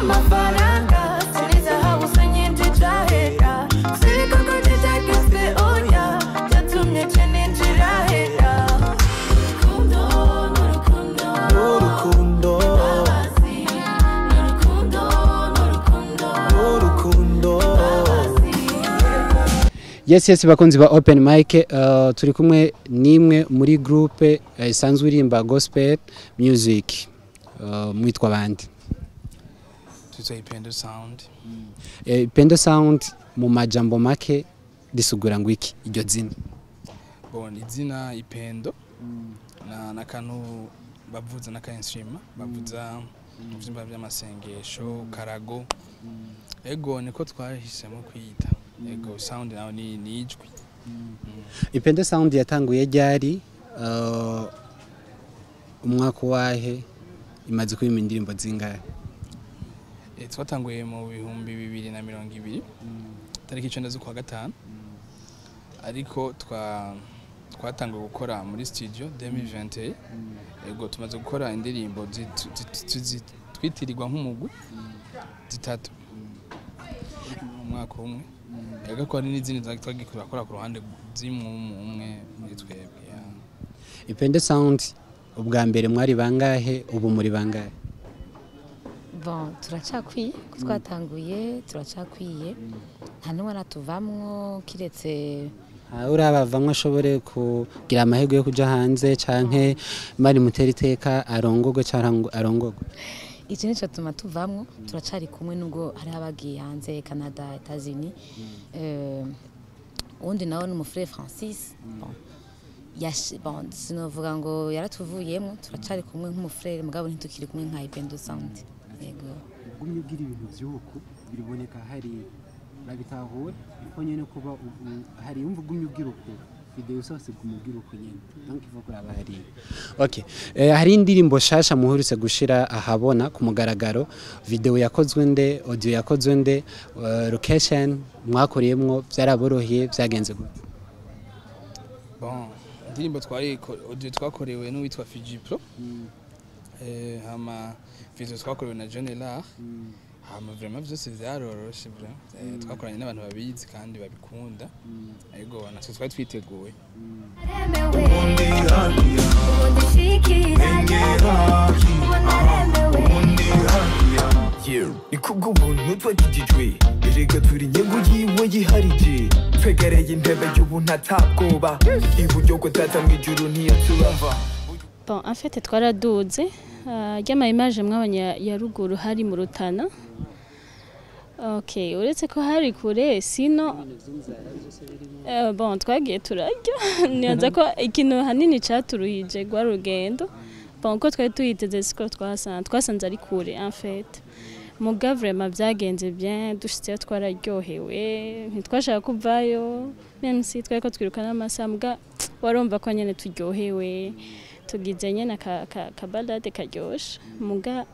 Amafaranga sinizahabu senyinjijahera sibikoko jijagezwe oya byatumye je ninjira hera. Urukundo n'urukundo Urukundo imbabazi n'urukundo n'urukundo Urukundo imbabazi. Yes, bakunzi ba Open Mic, turi kumwe n'imwe muri groupe isanzwe irimba gospel music, mwitwa bande? Twitwa Ipendo Sound. Pendo Sound mu majambo make risigura ngo iki iryo zina? Bon, izina Ipendo na nakantu bavuza n'aka instrument bavuza mu vyumba vy'amasengesho, karago. Ego, niko twahisemo kwiyita. Ego, sound nawe ni ijwi. Ipendo Sound yatanguye ryari, umwaka wahe, imaze kuririmba indirimbo zingahe? Twatanguye mu 2020 tariki 9 z'ukwa gatanu, ariko twatanguye gukora muri studio 2021. Ego, tumaze gukora indirimbo twitirirwa nk'umugwi zitatu mu mwaka umwe. Ego, ko hari n'izindi twagiye turakora ku ruhande zimwe umwe muri twebwe, ya. Ipendo Sound ubwa mbere mwari bangahe, ubu muri bangahe? Bon, turacakwiye ko twatanguye, turacakwiye, nta n'umwe aratuvamwo kiretse Urabavamwo ashobore kugira amahirwe yo kuja hanze canke mari mutera iteka arongogwe canke arongogwe? Iki nico tuma tuvamwo. Turacari kumwe nubwo hariho abagiye hanze, Canada, Etats-Unis. Uwundi nawe ni umufrère Francis. Bon, bon, sinovuga ngo yaratuvuyemwo, turacari kumwe nk'umufrère, mugabo ntitukiri kumwe nka Ipendo Sound, yego. Ugumye ubwira ibintu vy'uku biriboneka hari babitahura iko nyene kuba hari yumva ugumye ubwira uku video zose guma ubwira uku nyene, donc ivo kuraba hariya. Okay, hari indirimbo shasha muherutse gushira ahabona ku mugaragaro. Video yakozwe nde, audio yakozwe nde, location mwakoreyemwo vyaraboroheye, vyagenze gute? Bon, indirimbo twari audio twakorewe n'uwitwa Fiji Pro, hama video twakorewe na John Elar. Hama vraiment vyose vyaroroshe vraiment. Twakoranye n'abantu babizi kandi babikunda. Ego, natwe twari twiteguye. Naremewe ubundi shikira ubu naremewe. Ni kubw'ubuntu twakijijwe, erega turi inyungu yiwe yiharije, twegereye intebe y'ubuntu atabwoba, iburyo ko Data mw'ijuru ntiyaturava. Bon, en fait twaraduze ry'ama image mwabonye ya ruguru hari mu Rutana. Okay, uretse ko hari kure sino bon, twagiye turarya. Nibaza ko ikintu hanini caturuhije rwari urugendo. Bon, ko twari tuyiteze siko twasanze, twasanze ari kure en fait. Muga vraiment byagenze bien, dushitseyo twararyohewe, ntitwashaka kuvayo, même si twariko twiruka n'amasaha, muga warumva ko nyene turyohewe, tugize nyene ka balade karyoshe. Muga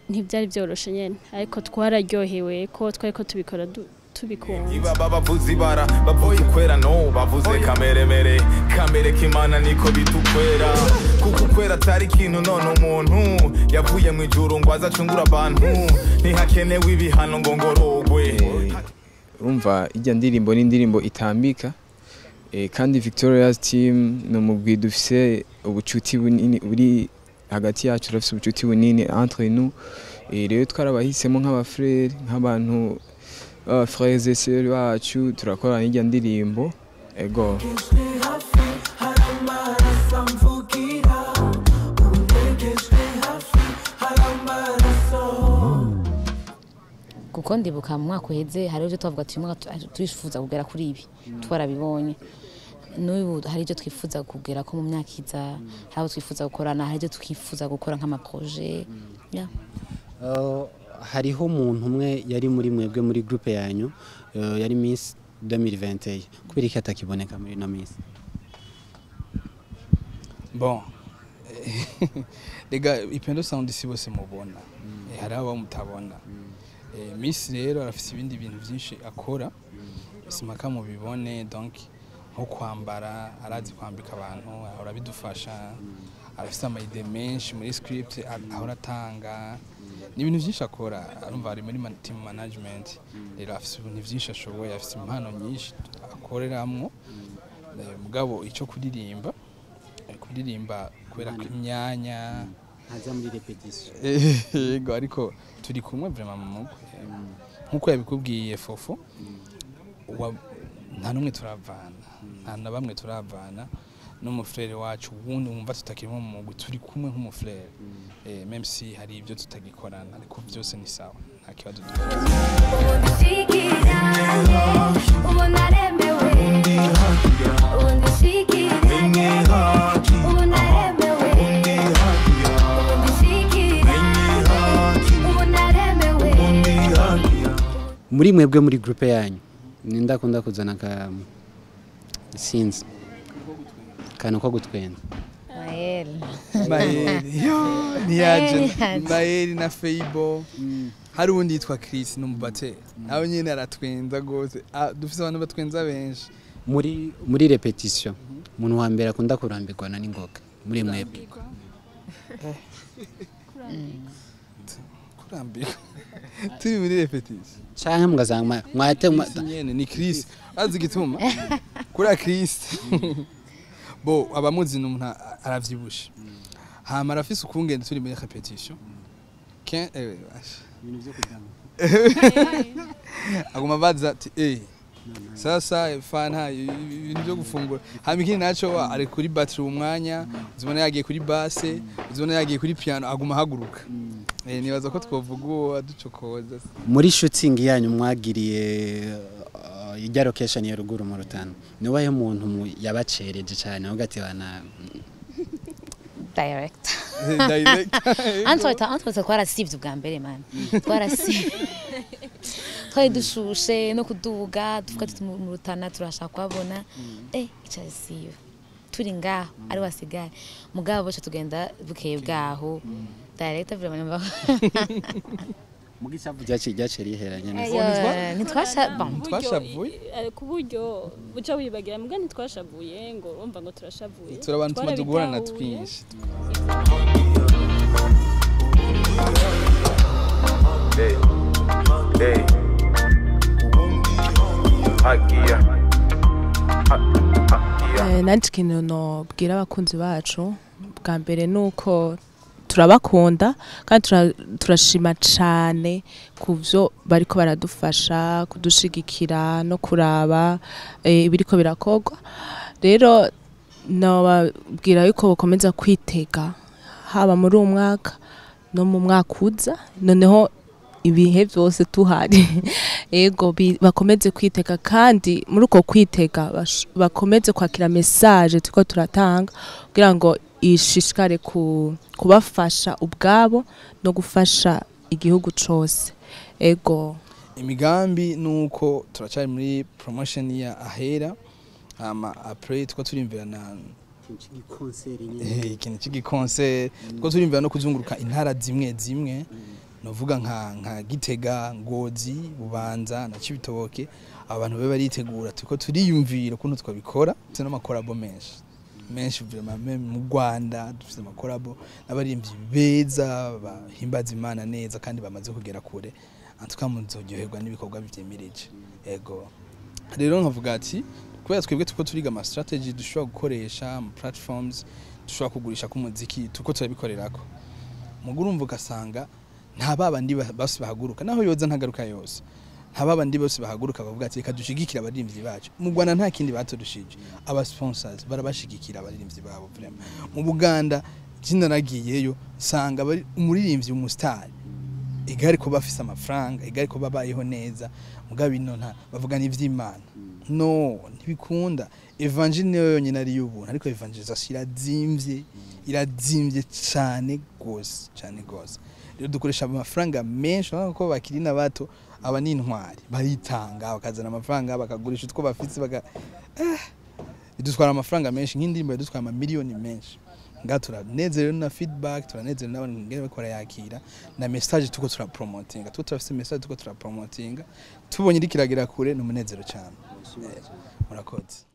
ntibyari byoroshe nyene, ariko twararyohewe ko twariko tubikora tubikunze. Ibaba bavuze ibara bavuze ukwera no bavuze kameremere kamere k'Imana niko bitukwera kuko ukwera atari ikintu. None umuntu yavuye mu ijuru ngo aze acungure abantu, ntihakenewe ibihano ngo ngorogwe. Urumva ijya ndirimbo ni indirimbo itambika, kandi Victorious Team ni umugwi dufise ubucuti bunini buri hagati yacu, turafise ubucuti bunini entre nous. Rero twarabahisemo nk'abafrères, nk'abantu b'aba frères et sœurs bacu, turakorana n'ijya ndirimbo, ego. Hafi hari amaraso amvugira ubu hafi hari amaraso. Kuko ndibuka mu mwaka uheze hari ibyo twavuga ati uyu mwaka turifuza kugera kuri ibi, twarabibonye. N'ubu hari ibyo twifuza kugera ko mu myaka iza, hari abo twifuza gukorana, hari ibyo twifuza gukora nk'amaprojets, yeah. Hariho umuntu umwe yari muri mwebwe muri groupe yanyu, yari Miss 2021, kubera iki atakiboneka muri ino minsi? Bon, rega Ipendo Sound si bose mubona. Hari abo mutabona. Miss rero arafise ibindi bintu byinshi akora simaka mubibone, donc nko kwambara, arazi kwambika abantu, ahora bidufasha. Arafise ama idées menshi muri script ahora atanga. Ni ibintu byinshi akora, arumva ari muri team management. Rero afise ibintu byinshi ashoboye, afise impano nyinshi akoreramwo. Mugabo ico kuririmba, kuririmba kubera ko imyanya ntaza muri répétition. Yego, ariko turi kumwe vraiment mu mugwi. Nkuko yabikubwiye Fofo, nta n'umwe turavana, nta na bamwe turavana n'umufrere wacu wundi wumva tutakirimo mu mugwi. Turi kumwe nk'umufrere, même si hari ibyo tutagikorana, ariko byose ni sawa, nta kibazo dufite. Ubundi shikiranye, ubu naremewe. Ubundi shikiranye, ubu naremewe. Ubundi shikiranye, ubu naremewe. Muri mwebwe, muri groupe yanyu, ninde akunda kuzana ka sinzi kantu ko gutwenza? Mayel. Mayeri yo ntiyaje. Mayeri. Mayeri na Feibo. Hari uwundi yitwa Chris, ni umubateri, nawe nyene aratwenza gose. Ah, dufise abantu batwenza benshi. Muri répétition, umuntu wa mbere akunda kurambirwa na n'ingoga muri mwebwe? Kurambirwa turi muri répétition? Canke mugasanga mwate Chris nyene, ni Chris. Azi igituma kuri Chris, bo abamuzi ni umuntu aravyibushe, hama arafise ukungene turi muri répétition basha. Ibintu vyo kudama. Aguma baza ati sasa fanta, ibintu byo gufungura. Hama ikindi naco, ari kuri batterie umwanya uzibona yagiye kuri basse, uzibona yagiye kuri piano, aguma ahaguruka. Nibaza ko twovuga uwo aducokoza. Muri shooting yanyu mwagiriye ijya location ya ruguru mu Rutana, niwahe muntu yabacereje cyane avuga ati bana? Direct. Direct. Antwita twarasivye ubwa mbere, man, twarasivye, twari dushushe no kuduga, tuvuga tuti mu Rutana turashaka kuhabona, ica siba turi ngaho ari wasigaye. Mugabo boce tugenda bukeye bwaho, director vraiment numva. Mugishavu ryaciye riheranye neza. Eyo, ntitwasha bon. Twashavuye. Ku buryo buca wibagira, mbwa ntitwashavuye ngo urumva ngo turashavuye. Turi abantu tumaze guhorana Twarabitahuye. twinshi. Hey, hey. Hagia. Ha, hagia. Nanje ikintu nobwira abakunzi bacu bwa mbere ni uko turabakunda kandi turashima cane ku vyo bariko baradufasha kudushigikira no kuraba ibiriko birakorwa. Rero nobabwira yuko bakomeza kwitega, haba muri uwo mwaka no mu mwaka uza, noneho ibihe byose tuhari. Ego, bakomeze kwitega, kandi muri uko kwitega bakomeze kwakira message turiko turatanga kugira ngo ishishikare kubafasha ubwabo no gufasha igihugu cose. Ego. Imigambi nuko turacari muri promotion ya Ahera, hama après two turimvira na Concert nyine. Ikintu cy'igiconcert, two turimvira no kuzunguruka intara zimwe zimwe, novuga nka Gitega, Ngozi, Bubanza na Cibitoboke. Abantu babe baritegura, turiko turiyumvira ukuntu twabikora. Dufise n'amacollabo menshi menshi vraiment, même mu Rwanda dufise amacollabo n'abaririmbyi beza bahimbaza Imana neza kandi bamaze kugera kure. En tout cas muzoryoherwa n'ibikorwa vyimirije. Ego, rero nkavuga ati kubera twebwe turiko turiga ama strategy dushobora gukoresha, ama platforms dushobora kugurisha ku muziki, turiko turabikorerako. Mugo urumva ugasanga nta babandi bose bahaguruka, naho yoza ntagaruka yose, nta babandi bose bahaguruka bavuga ati reka dushigikire abaririmbyi bacu. Mu Rwanda nta kindi baturushije, aba sponsors barabashigikira abaririmbyi babo vraiment. Mu Buganda jina naragiyeyo nsanga bari umuririmbyi umustar igari ko bafise amafaranga, igari ko babayeho neza. Mugabo ino nta bavuga n'ivy'Imana, no ntibikunda. Évangile niyo yonyine ari y'ubuntu, ariko évangélisation irazimvye, irazimvye cyane gose, cyane gose. Rero dukoresha amafaranga menshi. Urabona ko bakiri na bato, aba ni intwari, baritanga bakazana amafaranga bakagurisha utwo bafise baka bidutwara amafaranga menshi. Nk'indirimbo yadutwara amamiliyoni menshi. Ngaha turanezerewe na feedback, turanezerewe n'abantu ngene bariko barayakira na message tuko turapromotinga. Tuko turafise message tuko turapromotinga, tubonye iriko iragera kure, ni umunezero cyane. Murakoze.